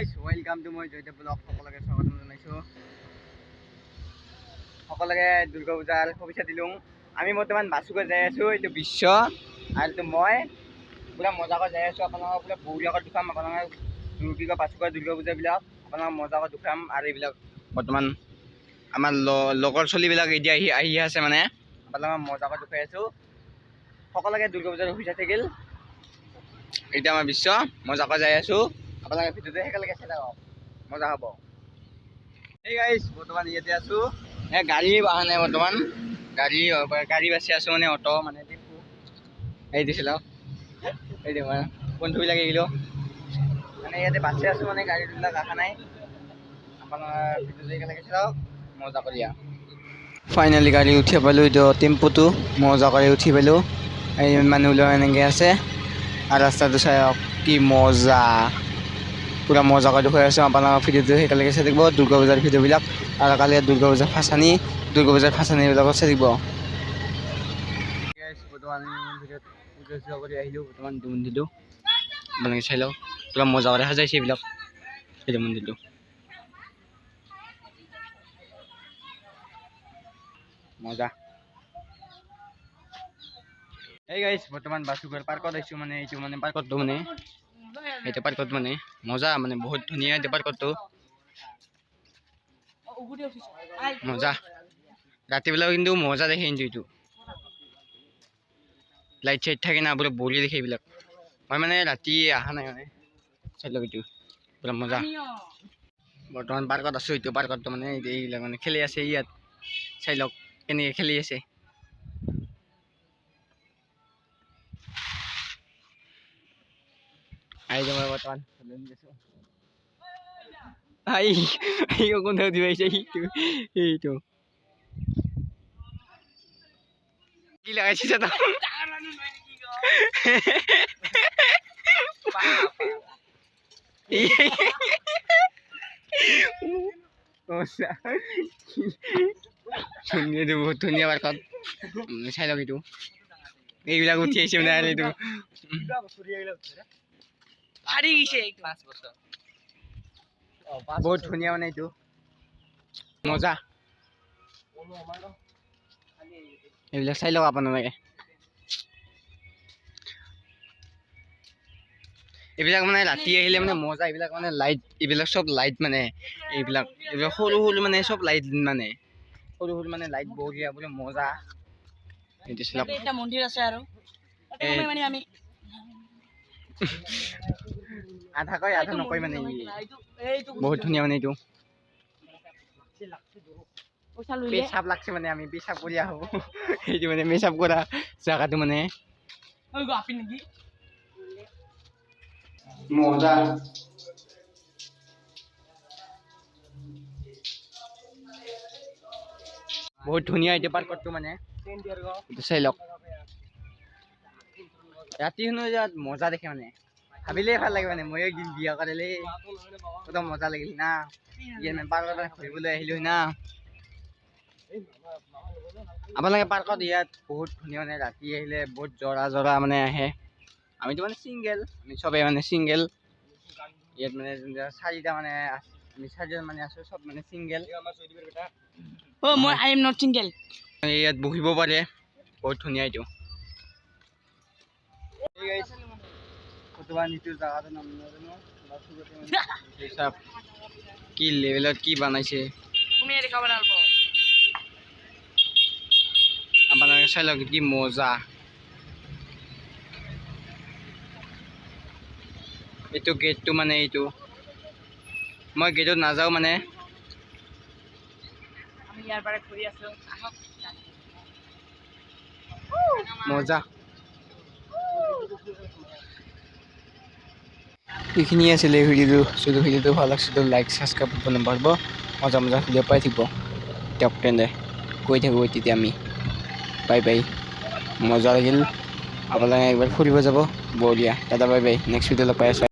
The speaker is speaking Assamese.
গাইছ, welcome to মই জয়দেৱ ব্লগ। সকলোকে স্বাগতম জনাইছোঁ। সকলোকে দুৰ্গা পূজাৰ শুভেচ্ছা দিলোঁ। আমি বৰ্তমান বাছুকৈ যাই আছোঁ। এইটো বিশ্ব আৰু এইটো মই। পূৰা মজাকৈ যাই আছোঁ। আপোনালোকক পূৰা বঢ়িয়াকৈ দেখুৱাম। আপোনালোকে কি কয়, বাছুকৰ দুৰ্গা পূজাবিলাক আপোনালোকক মজাকৈ দেখুৱাম। আৰু এইবিলাক বৰ্তমান আমাৰ লগৰ ছোৱালীবিলাক এতিয়া আহি আহি আছে। মানে আপোনালোকক মজাকৈ দেখুৱাই আছোঁ। সকলোকে দুৰ্গা পূজাৰ শুভেচ্ছা থাকিল। এতিয়া আমাৰ বিশ্ব মজাকৈ যাই আছোঁ। আপোনালোকে ভিডিঅ'টো একেলগে চাই থাকক, মজা হ'ব। এই গাইছ, বৰ্তমান ইয়াতে আছোঁ। এ গাড়ী অহা নাই বৰ্তমান। গাড়ী গাড়ী বাছি আছোঁ, মানে অট', মানে টেম্পু। এই দিছিল, এই মানে বন্ধুবিলাক আহিলোঁ। মানে ইয়াতে বাছি আছোঁ, মানে গাড়ীবিলাক অহা নাই। আপোনাৰ ভিডিঅ'টো একেলগে চাই থাকক, মজা কৰি। ফাইনেলি গাড়ী উঠি পালোঁ। এইটো টেম্পুটো মজা কৰি উঠি পালোঁ। এই মানুহবিলাক এনেকৈ আছে আৰু ৰাস্তাটো চাওক, কি মজা। পূৰা মজাকৈ দেখুৱাই আছোঁ আপোনালোকৰ। ভিডিঅ'টো একেলগে চাই থাকিব, দুৰ্গা পূজাৰ ভিডিঅ'বিলাক। আৰু কালি দুৰ্গা পূজাৰ ভাচানি, দুৰ্গা পূজাৰ ভাচানিবিলাকত চাই থাকিব। বৰ্তমান ভিডিঅ'ত পূজা চূজা কৰি আহিলোঁ। বৰ্তমান এইটো মন্দিৰটো আপোনালোকে চাই লওক। পূৰা মজা কৰি সজাইছে এইবিলাক। এইটো মন্দিৰটো মজা। এই গাইছ, বৰ্তমান বাসুঘৰ পাৰ্কত আহিছোঁ। মানে এইটো মানে পাৰ্কতটো, মানে এইটো পাৰ্কত মানে মজা, মানে বহুত ধুনীয়া এইটো পাৰ্কতটো মজা। ৰাতিবেলা কিন্তু মজা দেখে। কিন্তু এইটো লাইট চাইট থাকে না, পুৰা বঢ়িয়া দেখে এইবিলাক। মই মানে ৰাতি অহা নাই। মানে চাই লওক, এইটো পুৰা মজা। বৰ্তমান পাৰ্কত আছোঁ। এইটো পাৰ্কত মানে এইবিলাক মানে খেলি আছে ইয়াত। চাই লওক কেনেকৈ খেলি আছে। আহি মই বৰ্তমান আই কোনে দিব আহিছে। এইটো এইটো কি লাগাইছে দাদা? ধুনীয়া, এইটো বহুত ধুনীয়া পাৰ্কত। চাই লওক এইটো, এইবিলাক উঠি আহিছে। মানে আৰু এইটো বহুত ধুনীয়া, মানে এইটো মজা। এইবিলাক চাই লওক আপোনালোকে। এইবিলাক মানে ৰাতি আহিলে মানে মজা। এইবিলাক মানে লাইট, এইবিলাক চব লাইট, মানে এইবিলাক এইবিলাক সৰু সৰু, মানে চব লাইট, মানে সৰু সৰু, মানে লাইট বঢ়িয়া বোলে মজা। এইটো চাওক। এটা মন্দিৰ আছে আৰু মানে আমি আধা কয়, আধা নকয়। মানে বহুত ধুনীয়া, মানে এইটো পেচাব লাগছে, মানে আমি পেচাব কৰি আহোঁ। সেইটো মানে পেচাব কৰা জাগাটো মানে মজা। বহুত ধুনীয়া এইটো পাৰ্কটো। মানে এইটো চাই লওক। ৰাতি শুনো ইয়াত মজা দেখে, মানে ভাবিলেই ভাল লাগে। মানে ময়ো একদিন বিয়া কৰিলে একদম মজা লাগিল না। ইয়াত মানে পাৰ্কত মানে ঘূৰিবলৈ আহিলোঁ না। আপোনালোকে পাৰ্কত ইয়াত বহুত ধুনীয়া, মানে ৰাতি আহিলে বহুত জৰা জৰা মানে আহে। আমিতো মানে ছিংগেল, আমি চবেই মানে ছিংগেল। ইয়াত মানে চাৰিটা, মানে আমি চাৰিজন মানে আছোঁ, চব মানে ছিংগেল। অ' মই I am not single. ইয়াত বহিব পাৰে, বহুত ধুনীয়া এইটো। বৰ্তমান এইটো জাগাটোৰ নাম নাজানো। চাওক কি লেভেলত কি বনাইছে। আপোনালোকে চাই লওক কি মজা। এইটো গেটটো, মানে এইটো মই গেটত নাযাওঁ মানে। আমি ইয়াৰ পৰা ঘূৰি আছোঁ। মজা। এইখিনি আছিলে ভিডিঅ'টো। যদি ভিডিঅ'টো ভাল লাগছে তো লাইক ছাবস্ক্ৰাইব কৰিব নাপাহৰিব। মজা মজা ভিডিঅ' পাই থাকিব। দিয়ক তেন্তে, গৈ থাকোঁ তেতিয়া আমি। Bye bye. মজা লাগিল। আপোনালোকে একবাৰ ফুৰিব যাব, বঢ়িয়া। দাদা, বাই বাই। নেক্সট ভিডিঅ' লগ পাই আছোঁ।